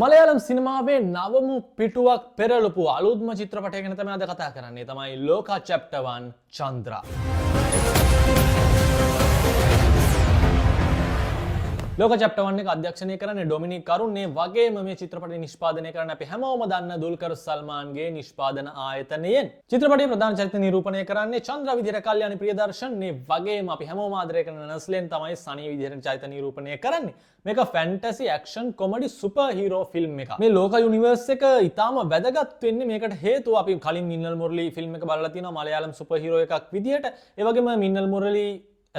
මලයාලම් සිනමාවේ නවමු පිටුවක් පෙරලපු අලුත්ම චිත්‍රපටය ගැන තමයි අද කතා කරන්නේ. තමයි ලෝකා චැප්ටර් 1 චන්ද්‍රා. ලෝක චැප්ටර් 1 එක අධ්‍යක්ෂණය කරන්නේ ඩොමිනික් කරුන්. ඒ වගේම මේ චිත්‍රපටය නිෂ්පාදනය කරන්න අපි හැමෝම දන්න දුල්කර් සල්මාන්ගේ නිෂ්පාදන ආයතනයෙන්. චිත්‍රපටයේ ප්‍රධාන චරිත නිරූපණය කරන්නේ චන්ද්‍රා විදිහට කල්යාණි ප්‍රියදර්ශන්. ඒ වගේම අපි හැමෝම ආදරය කරන නස්ලෙන් තමයි සනී විදිහට චරිත නිරූපණය කරන්නේ. මේක fantasy action comedy super hero film එකක්. මේ ලෝක යුනිවර්ස් එක ඉතාම වැදගත් වෙන්නේ මේකට හේතුව අපි කලින් මින්නල් මුරලි ෆිල්ම් එක බලලා තියෙනවා මලයාලම් සුපර් හීරෝ එකක් විදිහට. ඒ වගේම මින්නල් මුරලි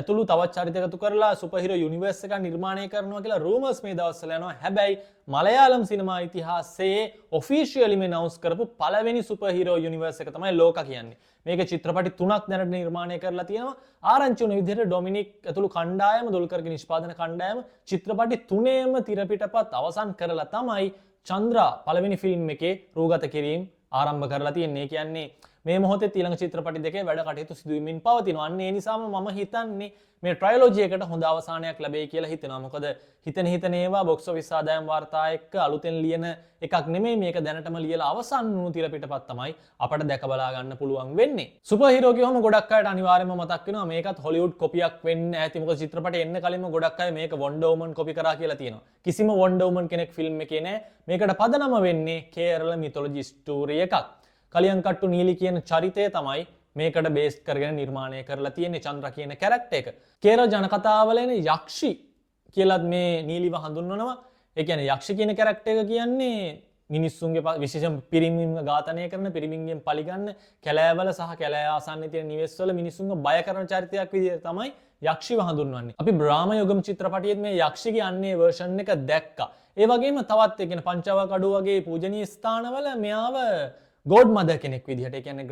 ඇතුළු තවත් චරිත එකතු කරලා සුපර් හීරෝ යුනිවර්ස් එකක් නිර්මාණය කරනවා කියලා රූමර්ස් මේ දවස්වල යනවා. හැබැයි මලයාලම් සිනමා ඉතිහාසයේ ඔෆිෂියලිම ඇනවුන්ස් කරපු පළවෙනි සුපර් හීරෝ යුනිවර්ස් එක තමයි ලෝකා කියන්නේ. මේක චිත්‍රපටි තුනක් දැනට නිර්මාණය කරලා තියෙනවා. ආරංචි වුණ විදිහට ඩොමිනික් ඇතුළු කණ්ඩායම, දුල්කර්ගේ නිෂ්පාදන කණ්ඩායම චිත්‍රපටි තුනේම තිරපිටපත් අවසන් කරලා තමයි චන්ද්‍රා පළවෙනි ෆිල්ම් එකේ රූගත කිරීම ආරම්භ කරලා තියෙන්නේ. ඒ කියන්නේ මේ මොහොතේ ඊළඟ චිත්‍රපටි දෙකේ වැඩ කටයුතු සිදු වෙමින් පවතිනවා. අන්න ඒ නිසාම මම හිතන්නේ මේ ට්‍රයොලොජි එකට හොඳ අවසානයක් ලැබෙයි කියලා හිතෙනවා. මොකද හිතන හිතන ඒවා බොක්ස් ඔෆිස් ආදායම් වාර්තා එක්ක අලුතෙන් ලියන එකක් නෙමෙයි. මේක දැනටම ලියලා අවසන් වුණු තිරපිටපත් තමයි අපට දැක බලා ගන්න පුළුවන් වෙන්නේ. සුපර් හීරෝ කියවම ගොඩක් අයට අනිවාර්යයෙන්ම මතක් වෙනවා මේකත් හොලිවුඩ් කොපියක් වෙන්න ඇති. මොකද චිත්‍රපටය එන්න කලින්ම ගොඩක් අය මේක වොන්ඩර් වුමන් කොපි කරා කියලා තියෙනවා. කිසිම වොන්ඩර් වුමන් කෙනෙක් ෆිල්ම් එකේ නෑ. මේකට පදනම වෙන්නේ කේරළ මිතොලොජි ස්ටෝරි එකක්. කලියන්කට්ටු නීලි කියන චරිතය තමයි මේකට බේස් කරගෙන නිර්මාණය කරලා තියෙන්නේ චන්ද්‍ර කියන කැරක්ටර් එක. කේරළ ජනකතාවල එන යක්ෂි කියලත් මේ නීලිව හඳුන්වනවා. ඒ කියන්නේ යක්ෂි කියන කැරක්ටර් එක කියන්නේ මිනිස්සුන්ගේ විශේෂයෙන් පිරිමින්ව ඝාතනය කරන, පිරිමින්ගෙන් පලිගන්න, කැලෑවල සහ කැලෑ ආසන්නයේ තියෙන නිවෙස්වල මිනිස්සුන්ව බය කරන චරිතයක් විදිහට තමයි යක්ෂිව හඳුන්වන්නේ. අපි බ්‍රාහ්ම යුගම් චිත්‍රපටියෙත් මේ යක්ෂිගේ අන්නේ වර්ෂන් එක දැක්කා. ඒ වගේම තවත් ඒ කියන්නේ පංචව කඩුව වගේ පූජනීය ස්ථානවල මෙයාව ගෝඩ් මදර් කෙනෙක් විදිහට, ඒ කියන්නේ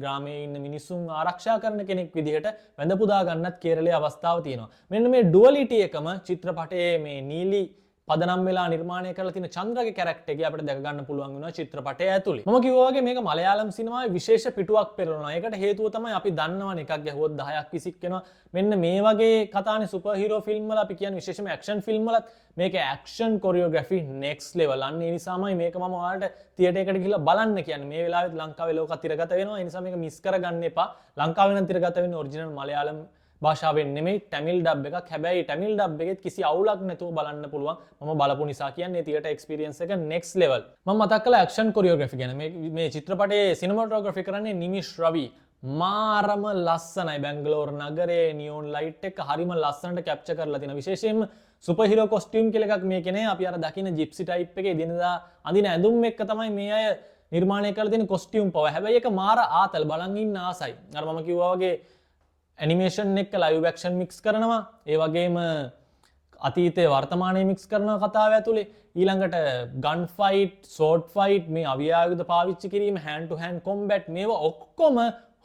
ග්‍රාමයේ ඉන්න මිනිස්සුන් ආරක්ෂා කරන කෙනෙක් විදිහට වැඳ පුදා ගන්නත් කේරළයේ අවස්ථාව තියෙනවා. මෙන්න මේ ඩුවලිටි එකම චිත්‍රපටයේ මේ නීලි පදනම් වෙලා නිර්මාණය කරලා තියෙන චන්ද්‍රගේ කැරක්ටර් එක අපිට දැක ගන්න පුළුවන් වෙනවා චිත්‍රපටය ඇතුලේ. මම කිව්වා වගේ මේක මලයාලම් සිනමාවේ විශේෂ පිටුවක් පෙරලනවා. ඒකට හේතුව තමයි අපි දන්නවනේ එකක් ගැහුවොත් 10ක් 20ක් වෙනවා. මෙන්න මේ වගේ කතානේ සුපර් හීරෝ ෆිල්ම් වල අපි කියන්නේ විශේෂයෙන්ම ඇක්ෂන් ෆිල්ම් වලත් මේක ඇක්ෂන් කොරියෝග්‍රැෆි නෙක්ස්ට් ලෙවල්. අන්න ඒ නිසාමයි මේක මම ඔයාලට තියටර් එකට ගිහිල්ලා බලන්න කියන්නේ. මේ වෙලාවෙත් ලංකාවේ ලෝක තිරගත වෙනවා. ඒ නිසා මේක මිස් කරගන්න එපා. ලංකාවේ නම් තිරගත වෙන්නේ ඔරිජිනල් මලයාලම් භාෂාවෙන් නෙමෙයි, ටැමිල් ඩබ් එකක්. හැබැයි ටැමිල් ඩබ් එකෙත් කිසි අවුලක් නැතුව බලන්න පුළුවන්. මම බලපු නිසා කියන්නේ තියටර් එක්ස්පීරියන්ස් එක නෙක්ස්ට් ලෙවල්. මම මතක් කළා ඇක්ෂන් කොරියෝග්‍රැෆි ගැන. මේ චිත්‍රපටයේ සිනමැටෝග්‍රැෆි කරන්නේ නිමිෂ් රවි. මාරම ලස්සනයි. බැංගලෝර් නගරේ නියෝන් ලයිට් එක හරිම ලස්සනට කැප්චර් කරලා තියෙනවා. විශේෂයෙන්ම සුපර් හීරෝ කොස්ටියුම් කියලා එකක් මේකේ නෑ. අපි අර දකින ජිප්සි ටයිප් එකේ එදිනෙදා අඳින ඇඳුම් එක්ක තමයි මේ අය නිර්මාණය කරලා තියෙන කොස්ටියුම් පව. හැබැයි ඒක මාර ආතල්, බලන් ඉන්න ආසයි. අර මම කිව්වා වගේ ඇනිමේෂන් එක්ක ලයිව් ඇක්ෂන් මික්ස් කරනවා. ඒ වගේම අතීතය වර්තමානය මික්ස් කරනවා කතාව ඇතුලේ. ඊළඟට ගන් ෆයිට්, සෝඩ් ෆයිට්, මේ අවියායුධ පාවිච්චි කිරීම, හෑන්ඩ් ටු හෑන්ඩ් කොම්බැට්, මේවා ඔක්කොම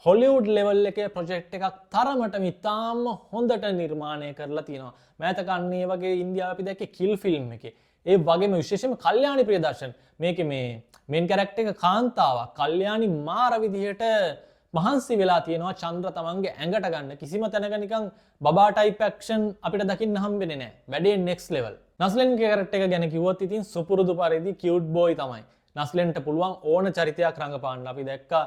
හොලිවුඩ් ලෙවල් එකේ ප්‍රොජෙක්ට් එකක් තරමටම ඉතාම හොඳට නිර්මාණය කරලා තියෙනවා. මෑතක අන්න ඒ වගේ ඉන්දියාවේ අපි දැක්කේ කිල් ෆිල්ම් එකේ. ඒ වගේම විශේෂයෙන්ම කල්යාණි ප්‍රියදර්ශන් මේකේ මේ මේන් කැරක්ටර් එක කාන්තාවක්. කල්යාණි මාර විදිහට මහන්සි වෙලා තියෙනවා චන්ද්‍ර තමන්ගේ ඇඟට ගන්න. කිසිම තැනක නිකන් බබා ටයිප් ඇක්ෂන් අපිට දකින්න හම්බෙන්නේ නෑ. වැඩේ නෙක්ස්ට් ලෙවල්. නස්ලෙන්ගේ කැරක්ටර් එක ගැන කිව්වොත් ඉතින් සුපුරුදු පරිදි කියුට් බෝයි තමයි. නස්ලෙන්ට පුළුවන් ඕන චරිතයක් රඟපාන්න. අපි දැක්කා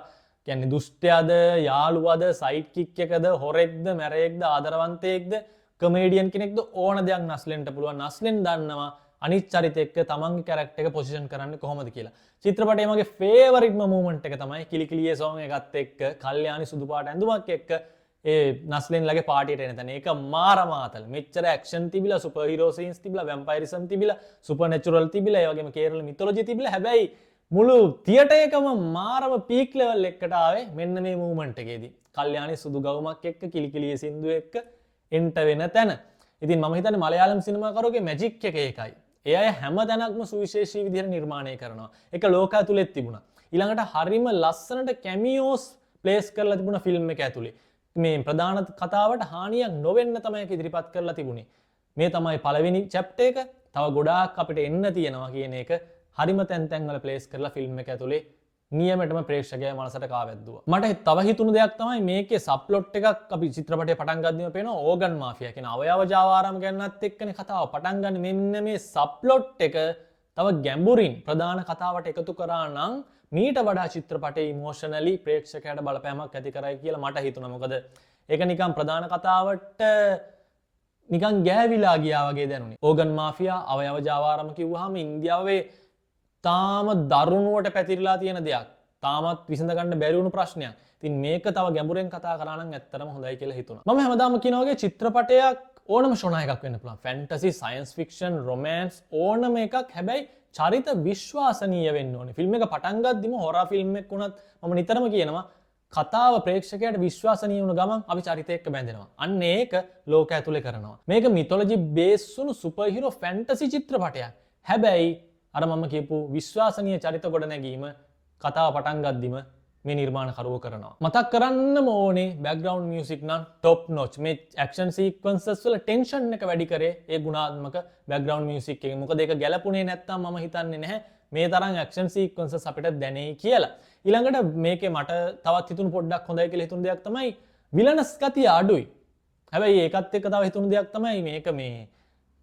කියන්නේ දුෂ්ටයාද, යාළුවද, සයිඩ් කික් එකද, හොරෙක්ද, මැරයෙක්ද, ආදරවන්තයෙක්ද, කමේඩියන් කෙනෙක්ද ඕන දෙයක් නස්ලෙන්ට පුළුවන්. නස්ලෙන් දන්නවා අනිත් චරිත එක්ක තමන්ගේ කැරක්ටර් එක පොසිෂන් කරන්නේ කොහොමද කියලා. චිත්‍රපටයේ මගේ ෆේවරිට්ම මූවමන්ට් එක තමයි කිලිකිලියේ සෝං එකත් එක්ක කල්යාණි සුදු පාට ඇඳුමක් එක්ක ඒ නස්ලෙන්ලගේ පාටියට එන තැන. ඒක මාරම ආතල්. මෙච්චර ඇක්ෂන් තිබිලා, සුපර් හීරෝ සීන්ස් තිබිලා, වැම්පයරිසම් තිබිලා, සුපර් නැචරල් තිබිලා, ඒ වගේම කේරළ මිතොලොජි තිබිලා. හැබැයි මුළු තියටර් එකම මාරම පීක් ලෙවල් එකකට ආවේ මෙන්න මේ මූවමන්ට් එකේදී. කල්යාණි සුදු ගවුමක් එක්ක කිලිකිලියේ සින්දුව එක්ක එන්ට වෙන තැන. ඉතින් මම හිතන්නේ මලයාලම් සිනමාකරුවගේ මැජික් එක ඒකයි. ඒ අය හැම තැනක්ම සුවිශේෂී විදිහට නිර්මාණය කරනවා. ඒක ලෝක ඇතුලෙත් තිබුණා. ඊළඟට හරිම ලස්සනට කැමියෝස් ප්ලේස් කරලා තිබුණ ෆිල්ම් එක ඇතුලේ. මේ ප්‍රධාන කතාවට හානියක් නොවෙන්න තමයි ඒක ඉදිරිපත් කරලා තිබුණේ. මේ තමයි පළවෙනි චැප්ටර් එක. තව ගොඩාක් අපිට එන්න තියෙනවා කියන එක හරිම තැන් තැන් වල ප්ලේස් කරලා ෆිල්ම් එක ඇතුලේ නියමටම ප්‍රේක්ෂකයා මනසට කාවැද්දුවා. මට තව හිතුණු දෙයක් තමයි මේකේ සබ්ප්ලොට් එකක් අපි චිත්‍රපටය පටන් ගද්දිම පේනවා ඕගන් මාෆියා කියන අවයව ජාවාරම් ගැනත් එක්කනේ කතාව පටන් ගන්න. මෙන්න මේ සබ්ප්ලොට් එක තව ගැඹුරින් ප්‍රධාන කතාවට එකතු කරා නම් මීට වඩා චිත්‍රපටයේ ඉමෝෂනලි ප්‍රේක්ෂකයාට බලපෑමක් ඇති කරයි කියලා මට හිතුණා. මොකද ඒක නිකන් ප්‍රධාන කතාවට නිකන් ගෑවිලා ගියා වගේ දැනුනේ. ඕගන් මාෆියා, අවයව ජාවාරම කිව්වහම ඉන්දියාවේ තාම දරුණුවට පැතිරිලා තියෙන දෙයක්. තාමත් විසඳ ගන්න බැරි වුණු ප්‍රශ්නයක්. ඉතින් මේක තව ගැඹුරෙන් කතා කරා නම් ඇත්තටම හොඳයි කියලා හිතුණා. මම හැමදාම කියන වගේ චිත්‍රපටයක් ඕනම ෂොනා එකක් වෙන්න පුළුවන්. ෆැන්ටසි, සයන්ස් ෆික්ෂන්, රොමෑන්ස් ඕනම එකක්. හැබැයි චරිත විශ්වාසනීය වෙන්න ඕනේ. ෆිල්ම් එක පටන් ගද්දිම හොරර් ෆිල්ම් එකක් වුණත් මම නිතරම කියනවා, කතාව ප්‍රේක්ෂකයාට විශ්වාසනීය වුණ ගමන් අපි චරිත එක්ක බැඳෙනවා. අන්න ඒක ලෝක ඇතුලේ කරනවා. මේක මිතොලොජි බේස් වුණු සුපර් හීරෝ ෆැන්ටසි චිත්‍රපටයක්. හැබැයි අර මම කියපු විශ්වාසනීය චරිත ගොඩ නැගීම කතාව පටන් ගද්දිම මේ නිර්මාණකරුවෝ කරනවා. මතක් කරන්නම ඕනේ, බැක්ග්‍රවුන්ඩ් මියුසික් නම් টොප් නොච්. මේ ඇක්ෂන් සීක්වන්සස් වල ටෙන්ෂන් එක වැඩි කරේ ඒ ගුණාත්මක බැක්ග්‍රවුන්ඩ් මියුසික් එක. මොකද ඒක ගැලපුණේ නැත්තම් මම හිතන්නේ නැහැ මේ තරම් ඇක්ෂන් සීක්වන්සස් අපිට දැනෙයි කියලා. ඊළඟට මේකේ මට තවත් හිතුණු පොඩ්ඩක් හොඳයි කියලා හිතුණු දෙයක් තමයි විලනස් ගතිය අඩුයි. හැබැයි ඒකත් එක්ක තව හිතුණු දෙයක් තමයි මේක මේ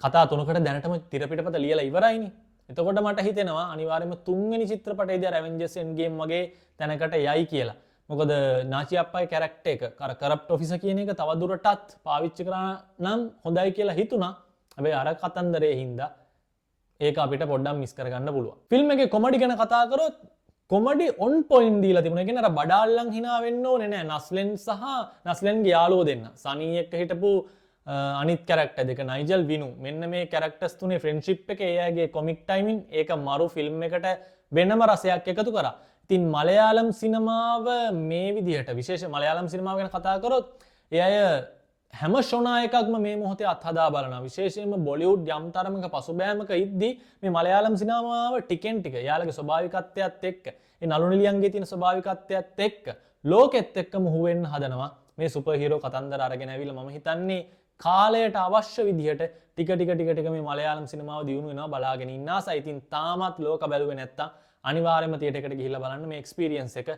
කතා තුනකට දැනටම තිර පිටපත ලියලා ඉවරයිනේ. එතකොට මට හිතෙනවා අනිවාර්යයෙන්ම තුන්වෙනි චිත්‍රපටයේදී අර ඇවෙන්ජර්ස් එන්ඩ් ගේම් වගේ තැනකට යයි කියලා. මොකද නාචි අප්පයි කැරක්ටර් එක අර කරප්ට් ඔෆිසර් කියන එක තවදුරටත් පාවිච්චි කරා නම් හොඳයි කියලා හිතුණා. හැබැයි අර කතන්දරේ හින්දා ඒක අපිට පොඩ්ඩක් මිස් කරගන්න පුළුවන්. ෆිල්ම් එකේ කොමඩි ගැන කතා කරොත් කොමඩි ඔන් පොයින්ට් දීලා තිබුණා. ඒ කියන්නේ අර බඩාල්ලන් හිනා වෙන්න ඕනේ නෑ. නස්ලෙන් සහ නස්ලෙන්ගේ යාළුවෝ දෙන්න. සනී එක්ක හිටපු අනිත් කැරක්ටර් දෙක, නයිජල්, විනු. මෙන්න මේ කැරක්ටර්ස් තුනේ ෆ්‍රෙන්ඩ්ෂිප් එක, ඒ අයගේ කොමික් ටයිමින්, ඒක මරු ෆිල්ම් එකට වෙනම රසයක් එකතු කරා. ඉතින් මලයාලම් සිනමාව මේ විදිහට, විශේෂ මලයාලම් සිනමාව ගැන කතා කරොත් ඒ අය හැම ෂොනා එකක්ම මේ මොහොතේ අත්හදා බලනවා. විශේෂයෙන්ම බොලිවුඩ් යම් තරමක පසුබෑමක ඉද්දී මේ මලයාලම් සිනමාව ටිකෙන් ටික එයාලගේ ස්වභාවිකත්වයත් එක්ක, ඒ නළු නිළියන්ගේ තියෙන ස්වභාවිකත්වයත් එක්ක ලෝකෙත් එක්ක මුහු වෙන්න හදනවා. මේ සුපර් හීරෝ කතන්දර අරගෙන ඇවිල්ලා මම හිතන්නේ කාලයට අවශ්‍ය විදිහට ටික ටික ටික ටික මේ මලයාලම් සිනමාව දියුණු වෙනවා බලාගෙන ඉන්න ආසයි. ඉතින් තාමත් ලෝක බැලුවේ නැත්තම් අනිවාර්යයෙන්ම තියටර් එකට ගිහිල්ලා බලන්න. මේ එක්ස්පීරියන්ස් එක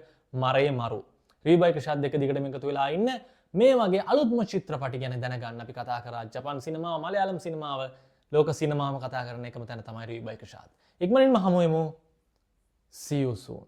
මරේ මරු. රීබයි ප්‍රශාද් දෙක දිගටම එකතු වෙලා ඉන්න. මේ වගේ අලුත්ම චිත්‍රපටි ගැන දැනගන්න අපි කතා කරා ජපන් සිනමාව, මලයාලම් සිනමාව, ලෝක සිනමාව කතා කරන එකම තැන තමයි රීබයි ප්‍රශාද්. ඉක්මනින්ම හමු වෙමු. See you soon.